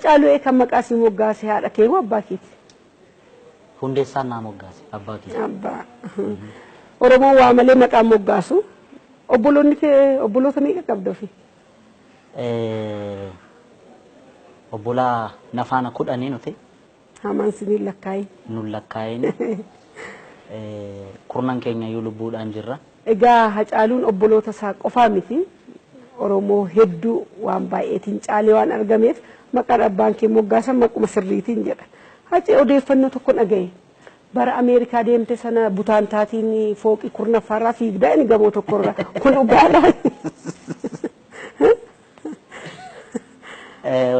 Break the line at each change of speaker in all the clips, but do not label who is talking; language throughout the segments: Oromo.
Hacaaluu kan maqaa si moggaase haadha kee moo abbaa keeti?
Hundeessaan naa moggaase, abbaa kiyya.
Abbaa. Oromoon waa malee maqaa moggaasu. Obboloonni kee obboloota meeqa qabda ofii?
Obbolaa nafaana 10 nuti.
Hamaan siniin lakkaa'in.
Nun lakkaa'in. Kurnan keenya iyyuu lubbuudhaan jirra.
Egaa Hacaaluun obboloota isaa qofaa miti. Oromoo hedduu waan baay'eetiin caalee waan argameef maqaan abbaan kee moggaasan maquma sirriitiin jedha. Hacee, odeeffannoo tokko dhagaye. Bara Ameerikaa deemte sana butaantaatiin fooqii kurnaffaarraa fiigdaa inni gamoo tokkorra. Kun dhugaadha?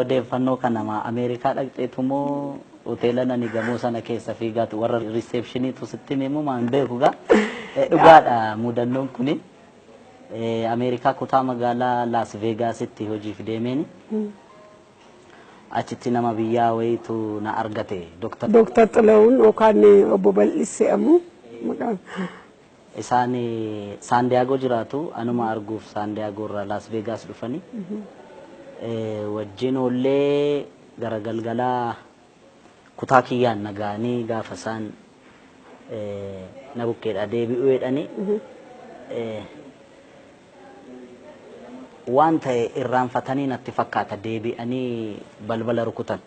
Odeeffannoo kana Ameerikaa dhaqxeetu moo hoteela nani gamoo sana keessa fiigaatu warra receptioniitu sitti himu maan beeku gaa. Dhugaadha mudannoon kuni. Ameerikaa kutaa magaalaa Las Vegaasitti hojiif deemeeni. Achitti nama biyyaa wayiitu na argate. Dooktar
Dooktar Xilawun yookaan obbo Bal'isee ammoo maqaan.
Isaan San Diego jiraatu, anuma arguuf San Diego irraa Las Vegas dhufanii. Wajjin oollee gara galgalaa kutaa kiyyaan nagaanii gaafa isaan na bukkeedha deebi'uu jedhanii waan ta'e irraanfatanii natti fakkaata deebi'anii balbala rukutan.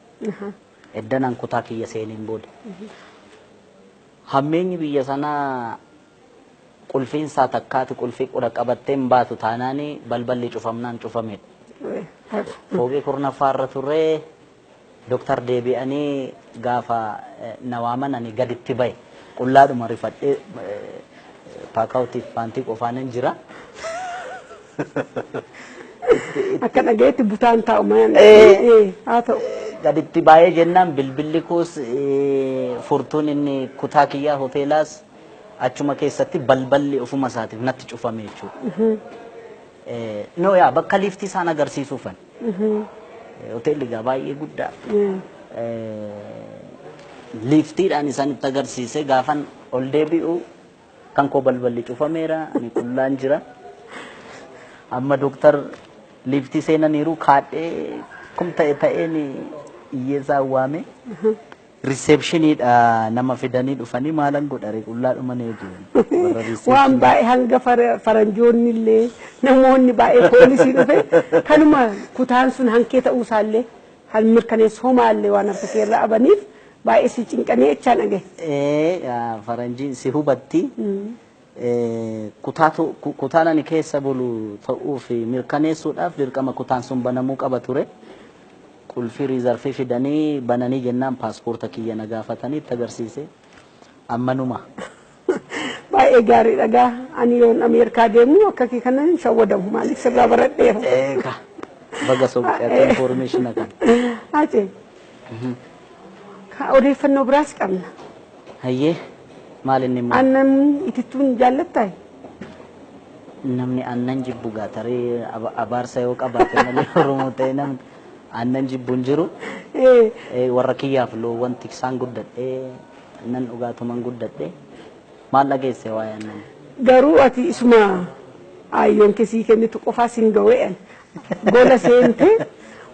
Eddanaan kutaa kiyya seeniin booda. Hammeenyi biyya sanaa qulfiinsaa takkaati qulfii qura qabattee hin baatu taanaani balballi cufamnaan cufamedha. Fooqii kurnaffaarra turree dooktar deebi'anii gaafa na waaman ani gaditti bahe, qullaadhuma rifadhee paakaawutiif paantii qofaanan jira.
Akka dhagayetti butaan taa'u mana. Haa ta'u.
Gaditti baay'ee jennaan bilbilli koos furtuun inni kutaa kiyyaa hoteelaas achuma keessatti balballi ofuma isaatiif natti cufame jechuudha. No, yaa bakka liiftii isaan agarsiisuufan. Hoteelli egaa baay'ee guddaa. Liiftiidhaan isaan itti agarsiise, gaafan ol deebi'u kan koo balballi cufameera, ani qullaan jira. Amma dooktar liiftii seenaniiru, kaadhee kum ta'e ta'een hiyyeessaa waame. Receptioniidha nama fidanii dhufanii maalan godhare, qullaadhuma eegu.
Waan baay'ee hanga faranjoonni illee namoonni baay'ee poolisii dhufe kanuma kutaan sun hankee ta'uu isaallee han mirkaneessu homaallee waan harka keerraa abaniif baay'ee si cinqanii jechaan dhagaye.
Faranjiin si hubatti. Kutaan ani keessa bulu ta'uu fi mirkaneessuudhaaf dirqama kutaan sun banamuu qaba ture. Qulfii reserve fidanii bananii jennaan paaspoorta kiyya na gaafatanii itti agarsiise. Ammanuma.
Baay'ee gaarii dhagaa, ani yoon Ameerikaa deemu akka kee kana hin shawwadamu, maaliif sirraa baradheera.
Eega. Baga soqxee information kana.
Haacee. Odeeffannoo biraas qabna.
Hayyee, maal inni immoo?
Aannan itittuun jaallattaa?
Namni aannan jibbu gaa tarii abaarsa yoo qabaate malee Oromoo ta'e namni aannan jibbu hin jiru. Warra kiyyaaf loowwan tiksaan guddadhee, aannan dhugaatuman guddadhee. Maal dhageesse waa'ee aannan?
Garuu ati isuma aayyoon kesii kennitu qofaa siin ga'u. Gola seentee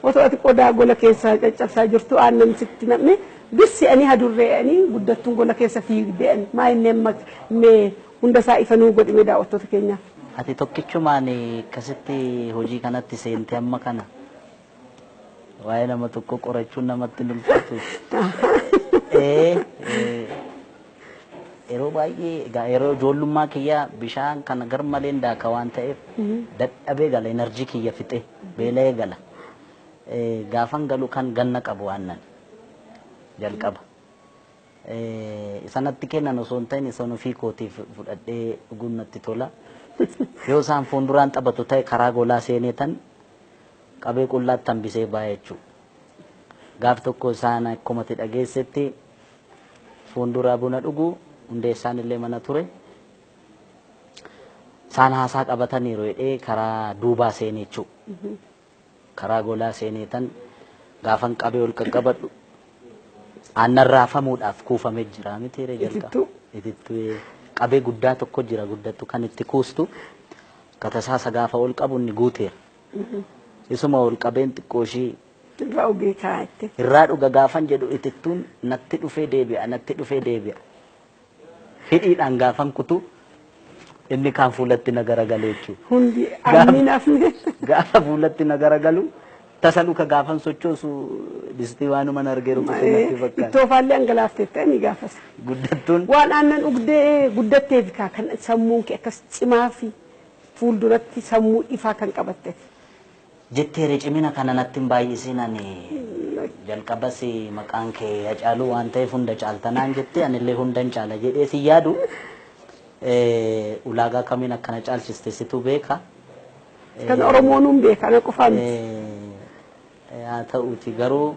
otoo ati qodaa gola keessa caccabsaa jirtu aannan sitti namne bisse'anii hadurree'anii guddattuun gola keessa fiigde'an maa inni amma mee hunda isaa ifa nuu godhime daawwattoota keenyaaf.
Ati tokkichumaan akkasitti hojii kanatti seentee amma kana waa'ee nama tokko qorachuun namatti hin ulfaatu. Yeroo baay'ee egaa yeroo ijoollummaa kiyya bishaan kana gar maleen daaka waan ta'eef dadhabee gala, energy kiyya fixee beela'ee gala. Gaafan galu kan ganna qabu aannan jalqaba. Sanatti kennan osoo hin ta'in isaan ofii kootiif fudhadhee dhuguun natti tola. Yoo isaan fuulduraan taphatu ta'e karaa golaa seenee tan qabee qullaatti hambisee ba'a jechuudha. Gaaf tokko isaan akkuma ati dhageessetti fuulduraa buna dhugu, Hundeessaan illee mana ture. Isaan haasaa qabataniiru jedhee karaa duubaa seenee jechuudha. Karaa golaa seenee tan gaafan qabee ol qaqqabadhu aannan raafamuudhaaf kuufamee jira miti jalqaba.
Itittuu.
Itittuu qabee guddaa tokko jira, guddattu kan itti kuustu. Katasaasa gaafa ol qabu inni guuteera. Isuma ol qabeen xiqqoo ishii
Irraa dhugee kaa'atte.
Irraa dhuga gaafan jedhu itittuun natti dhufee deebi'a, natti dhufee deebi'a. Hidhiidhaan gaafan kutu inni kaan fuulatti na garagalee jechuudha.
Hundi aannin hafne.
Gaafa fuulatti na garagalu tasa luka gaafan sochoosu distii waanuma na argee rukute natti fakkaata.
Ittoo faallee angalaafteetta inni gaafas.
Guddattuun.
Waan aannan dhugdee guddatteef kaa kan sammuun kee akkas cimaa fi fuulduratti sammuu ifaa kan qabatte.
Jetteere cimina kana natti hin baay'isiin, ani jalqabas maqaan kee Hacaaluu waan ta'eef hunda caaltanaan jette, anillee hundan caala jedhee si yaadu. Ulaagaa kamiin akkana caalchiste situ beeka.
Kan Oromoon hin beeka, ana qofaa miti.
Haa ta'uuti garuu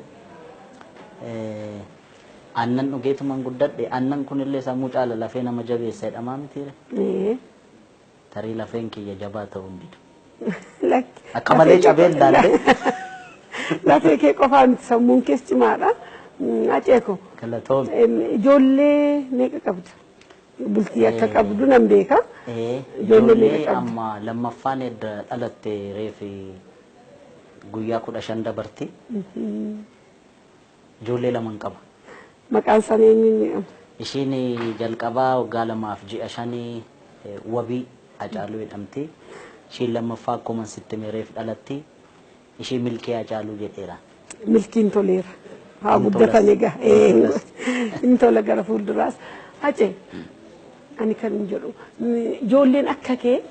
aannan dhugeetuman guddadhe, aannan kunillee sammuu caala lafee nama jabeessa jedhamaa mitiire. Tarii lafeen kiyya jabaa ta'uu hin didu.
Lakki.
Akka malee cabeen laallee.
Lafee kee qofaa miti, sammuun kees cimaadha. Aceeko.
Galatoom.
Ijoollee meeqa qabda? Bultii akka qabdu nan beeka. Ijoollee
Ijoollee
meeqa qabda?
Amma lammaffaan edda dhalatte reefi guyyaa 15 dabarti. Ijoollee lama qaba.
Maqaan isaanii eenyuun jedhama?
Ishiin jalqabaa waggaa 2 fi ji'a 5 Wabii Hacaaluu jedhamti. Ishiin lammaffaa akkuma sitti reef dhalatti. Ishii Milkii Hacaaluu jedheera.
Milkiin toleera. Haa
Hin
guddatan
tolas.
egaa.
Hin tolas.
Hin tola gara fuulduraas. Hacee, ani kan jedhu ijoolleen akka kee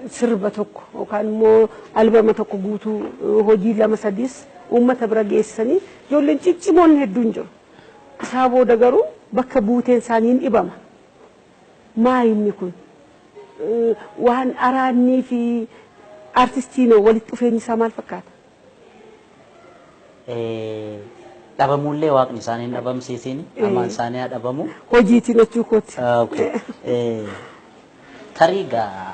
sirba tokko yookaan immoo albama tokko guutuu, hojii lama sadiis uummata bira geessanii ijoolleen ciccimoonni hedduun jiru. Isaa booda garuu bakka buuteen isaanii hin dhibama. Maa inni kun? Waan araannii fi artistiin walitti dhufeenyi isaa maal fakkaata?
Dhabamuullee waaqni isaanii hin dhabamsiisin, hamaan isaanii haa dhabamu.
Hojiitiin jechuu kooti.
Okay. Tarii gaa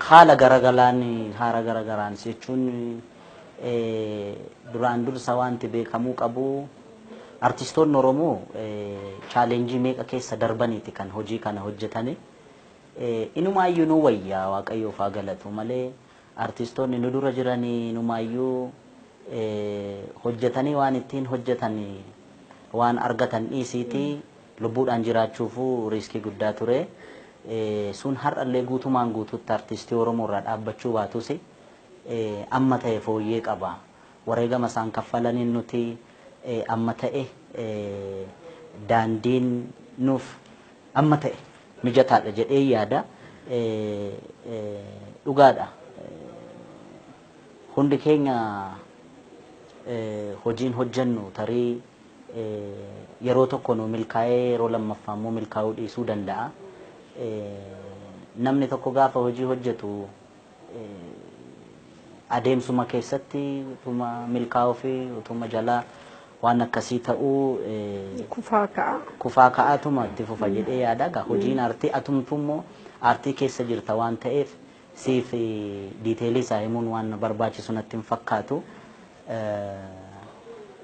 haala garagalaan haala garagaraan jechuun duraan dursa wanti beekamuu qabu artistoonni Oromoo challenge meeqa keessa darbaniiti kan hojii kana hojjetani. Inumaayyuu nu wayyaa, Waaqayyoof haa galatu malee, artistoonni nu dura jiranii inumaayyuu hojjetanii waan ittiin hojjetan waan argatan dhiisiitii lubbuudhaan jiraachuufuu risk guddaa ture. Sun har'allee guutumaan guututti artistii Oromoo irraa dhaabbachuu baatus amma ta'e fooyyee qaba. Wareegama isaan kaffalaniin nuti amma ta'e daandiin nuuf amma ta'e mijataadha jedhee yaada. Dhugaadha. Hundi keenya hojiin hojjennu tarii yeroo tokko nu milkaa'ee yeroo lammaffaa immoo milkaa'uu dhiisuu danda'a. Namni tokko gaafa hojii hojjetu adeemsuma keessatti utuma milkaa'uu fi utuma jalaa waan akkasii ta'uu
Kufaa ka'a.
Kufaa ka'aatuma itti fufa jedhee yaada. Egaa hojiin aartii atumtu immoo aartii keessa jirta waan ta'eef siif detail isaa himuun waan barbaachisu natti hin fakkaatu.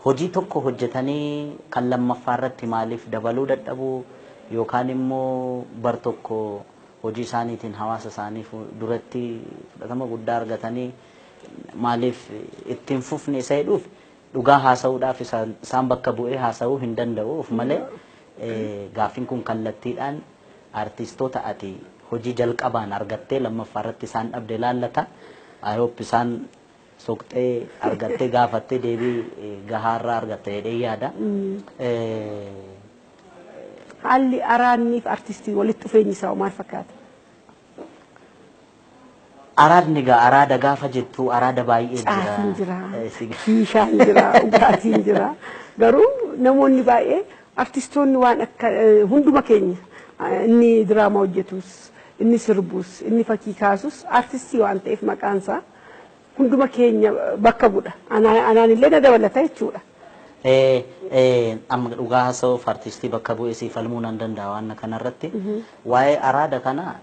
Hojii tokko hojjetanii kan lammaffaa irratti maaliif dabaluu dadhabu, yookaan immoo bar tokko hojii isaaniitiin hawaasa isaanii duratti fudhatama guddaa argatanii maaliif ittiin fufne isa jedhuuf dhugaa haasa'uudhaaf isaan bakka bu'ee haasa'uu hin danda'u. Of malee gaaffiin kun kallattiidhaan artistoota ati hojii jalqabaan argattee lammaffaa irratti isaan dhabde laallata. I hope isaan soqxee argattee gaafattee deebii gahaarraa argatte jedhee yaada.
Haalli araannii fi artistii walitti dhufeenyi isaa maal fakkaata?
Araadni gaa araada gaafa jettu araada baay'ee jira.
Caatiin jira, shiishaan jira, dhugaatiin jira. Garuu namoonni baay'ee artistoonni waan akka hunduma keenya, inni diraamaa hojjetus, inni sirbus, inni fakkii kaasus artistii waan ta'eef maqaan isaa hunduma keenya bakka bu'a. Anaan illee na dabalata jechuudha.
Amma dhugaa haasa'uuf artistii bakka bu'ee siif falmuu nan danda'a waan kanarratti. Waa'ee araada kana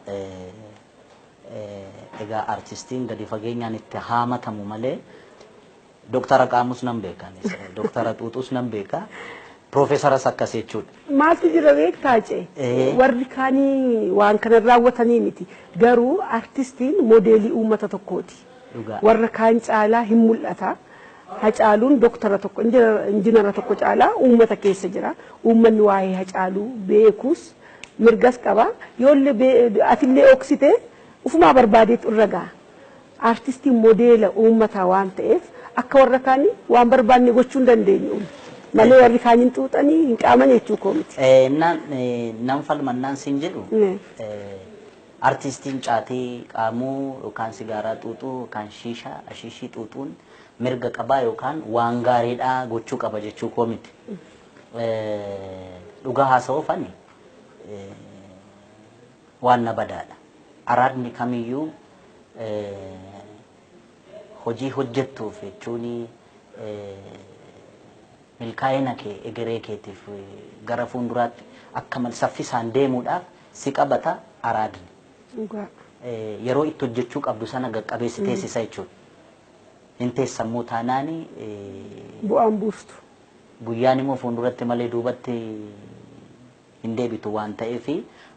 egaa artistiin gadi fageenyaan itti haamatamu malee doktara qaamus nan beeka, doktara xuuxus nan beeka, piroofeesaras akkas jechuudha.
Maaltu jira beektaa cee? Warri kaanii waan kana raawwatanii miti. Garuu artistiin moodeelii uummata tokkooti. Warra kaan caalaa hin mul'ata. Hacaaluun doktara tokko, injinara tokko caalaa uummata keessa jira. Uummanni waa'ee Hacaaluu beekus mirgas qaba. Yoollee atillee oksite ufumaa barbaadeetu irra ga'a. Artistiin modeela uummataa waan ta'eef akka warra kaanii waan barbaanne gochuu hin dandeenyu. Malee warri kaan hin xuuxanii hin qaaman jechuu koo miti.
Nan falmannaan siin jedhu artistiin caatii qaamuu yookaan sigaaraa xuuxuu yookaan shiishaa ashiishii xuuxuun mirga qabaa yookaan waan gaariidhaa gochuu qaba jechuu koo miti. Dhugaa haasa'uuf ani waan na badaadha. Araadni kamiyyuu hojii hojjettuuf jechuun milkaa'ina kee egeree keetiif gara fuulduraatti akka mal saffisaan deemuudhaaf si qabata araadni. Yeroo itti hojjechuu qabdu sana qaqqabeessi teessisa jechuudha. Hin teessammoo taanaani
bu'aan buustu.
Guyyaan immoo fuulduratti malee duubatti hin deebitu waan ta'eef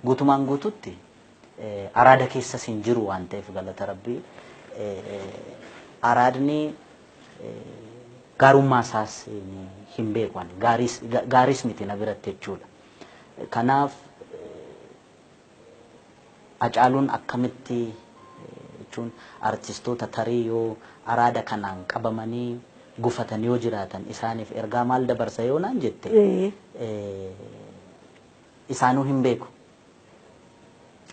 guutumaan guututti araada keessas hin jiru waan ta'eef galata rabbii araadni gaarummaa isaas hin beeku gaaris miti na biratti jechuudha. Kanaaf Hacaaluun akkamitti jechuun artistoota tarii yoo araada kanaan qabamanii gufatan yoo jiraatan isaaniif ergaa maal dabarsa yoo naan jette isaanuu hin beeku.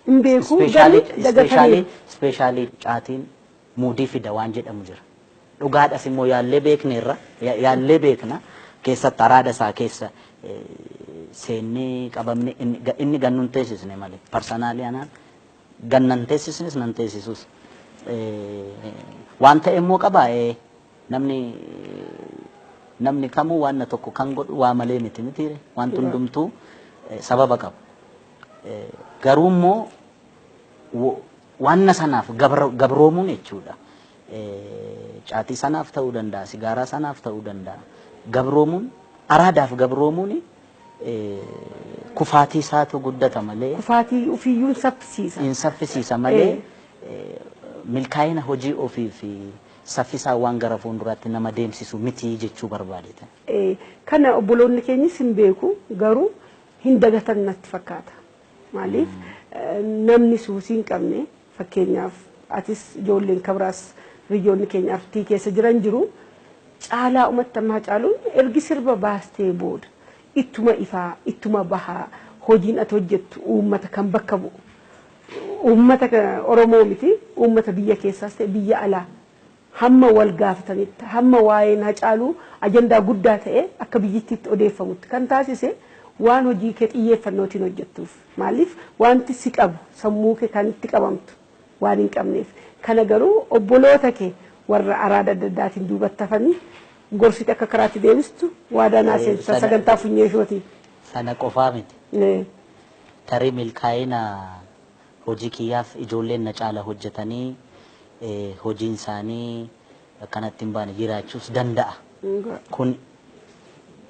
Hin beeku.
Ispeeshaalii caatiin muudii fida waan jedhamu jira. Dhugaadhas immoo yaallee beekneerra yaallee beekna keessatti araada isaa keessa seennee qabamne inni gannuun teessisne malee parsanaalii anaan gannan teessisnes nan teessisus. Waan ta'e immoo qabaa namni kamuu waan tokko kan godhu waa malee miti mitiire waan hundumtuu sababa qaba. Garuu immoo waan sanaaf gabroomuun jechuudha. Caatii sanaaf ta'uu danda'a, sigaaraa sanaaf ta'uu danda'a. Gabroomuun araadaaf gabroomuun kufaatii isaatu guddata malee.
Kufaatii ofiiyyuu hin saffisiisa.
Hin saffisiisa malee milkaa'ina hojii ofii fi saffisaa waan gara fuulduraatti nama deemsisu miti jechuu barbaadeta.
Kana obboloonni keenyis hin beeku garuu hin dagatan natti fakkaata. Maaliif namni suusii hin qabne fakkeenyaaf atis ijoolleen kabraas hiriyoonni keenya artii keessa jiran jiru caalaa uummata ammaa caaluun ergi sirba baastee booda ittuma ifaa ittuma bahaa hojiin ati hojjettu uummata kan bakka bu'u uummata Oromoo miti uummata biyya keessaas ta'e biyya alaa hamma wal gaafatanitti hamma waa'een Hacaaluu ajandaa guddaa ta'e akka biyyittiitti odeeffamutti kan taasise waan hojii kee xiyyeeffannootiin hojjettuuf maaliif wanti si qabu sammuu kee kan itti qabamtu waan hin qabneef kana garuu obboloota kee warra araada adda addaatiin duubatti hafanii gorsite akka karaatti deebistu waadaa naa seensa sagantaa funyee ishooti.
Sana qofaa miti. Tarii milkaa'ina hojii kiyyaaf ijoolleen na caala hojjetanii hojiin isaanii akkanatti hin baane jiraachuus danda'a. Kun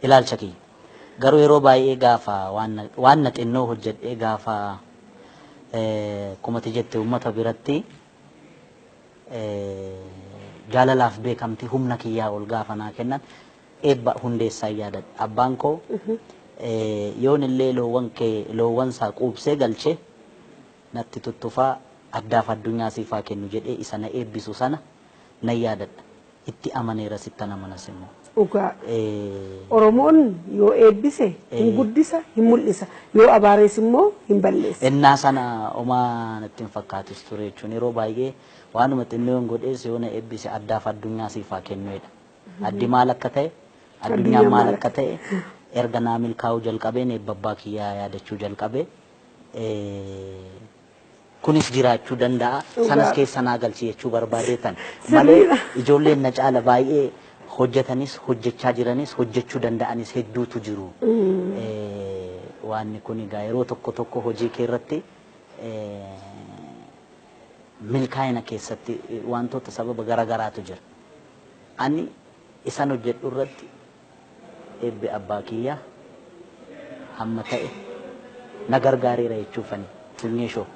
ilaalcha kiyya. Garuu yeroo baay'ee gaafa waan na xinnoo hojjedhee gaafa kumati jette uummata biratti jaalalaaf beekamtii humna kiyyaa ol gaafa naa kennan eebba hundeessaa yaadadha. Abbaan koo yoon illee loowwan kee loowwan isaa quubsee galchee natti tuttufaa addaaf addunyaa siifaa kennu jedhee isa na eebbisu sana nan yaadadha. Itti amaneera sittan amanas immoo.
Dhugaa. Oromoon yoo eebbise hin guddisa hin mul'isa yoo abaares immoo hin balleessa.
Innaa sana homaa natti hin fakkaatus ture jechuun yeroo baay'ee waanuma xinnoo yoon godhees yoo na eebbise addaaf addunyaa siifaa kennuudha. Addi maal akka ta'e addunyaan maal akka ta'e erga naa milkaa'uu jalqabeen eebba abbaa kiyyaa yaadachuu jalqabee kunis jiraachuu danda'a sanas keessa naa galchi jechuu barbaadeetan malee ijoolleen na caala baay'ee hojjetanis hojjechaa jiranis hojjechuu danda'anis hedduutu jiru. Waanni kun egaa yeroo tokko tokko hojii kee irratti milkaa'ina keessatti wantoota sababa garaagaraatu jira. Ani isan hojjedhu irratti eebbi abbaa kiyyaa hamma ta'e na gargaareera jechuufani funyee shoo.